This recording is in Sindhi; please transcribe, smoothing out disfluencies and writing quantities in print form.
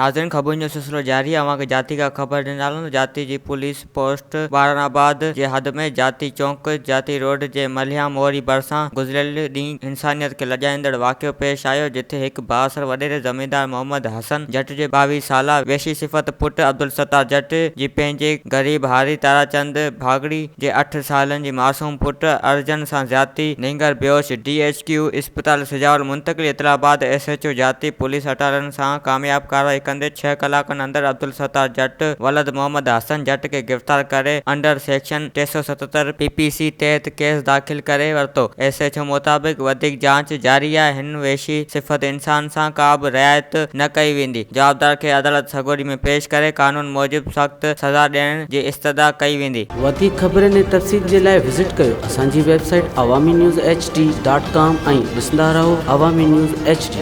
ناظرين خبرن جو سلسلو جاري آهي اوهان کي جاتي کان خبر ڏيندا هلون ته جاتي جي پوليس پوسٽ ٻارڻ آباد جي حد ۾ جاتي چونڪ جاتي روڊ جي مليحه موري ڀرسان گذريل ڏينهن انسانيت کي لڄائيندڙ واقعو پيش آيو جتي هڪ بااثر وڏيري زميندار محمد حسن جٽ جي 22 سالا وحشي صفت پٽ عبدالستار جٽ جي پنهنجي غريب هاري تاراچند ڀاڳڙي جي اٺ سالن جي معصوم پٽ ارجن سان زيادتي نينگر بيهوش ڊي ايڇ ڪيو اسپتال سجاول منتقلي اطلاع بعد ايس ايڇ او جاتي پوليس اٽالن سان ڪامياب ڪارروائي ڪندي ڇهه ڪلاڪن اندر عبدالستار جٽ ولد محمد حسن جٽ کي گرفتار ڪري انڊر سيڪشن 377 پي پي سي تحت ڪيس داخل ڪري ورتو. ايس ايڇ او مطابق وڌيڪ جاچ جاري آهي هن وحشي صفت انسان سان ڪا به رعايت نه ڪئي ويندي جوابدار کي عدالت سڳوري ۾ پيش ڪري قانون موجب سخت سزا ڏيڻ جي استدعا ڪئي ويندي. وڌيڪ خبرن ۽ تفصيل جي لاء وزٽ ڪيو اسان جي website Awami news H D dot com ۽ ڏسندا رهو عوامي نيوز ايڇ ڊي.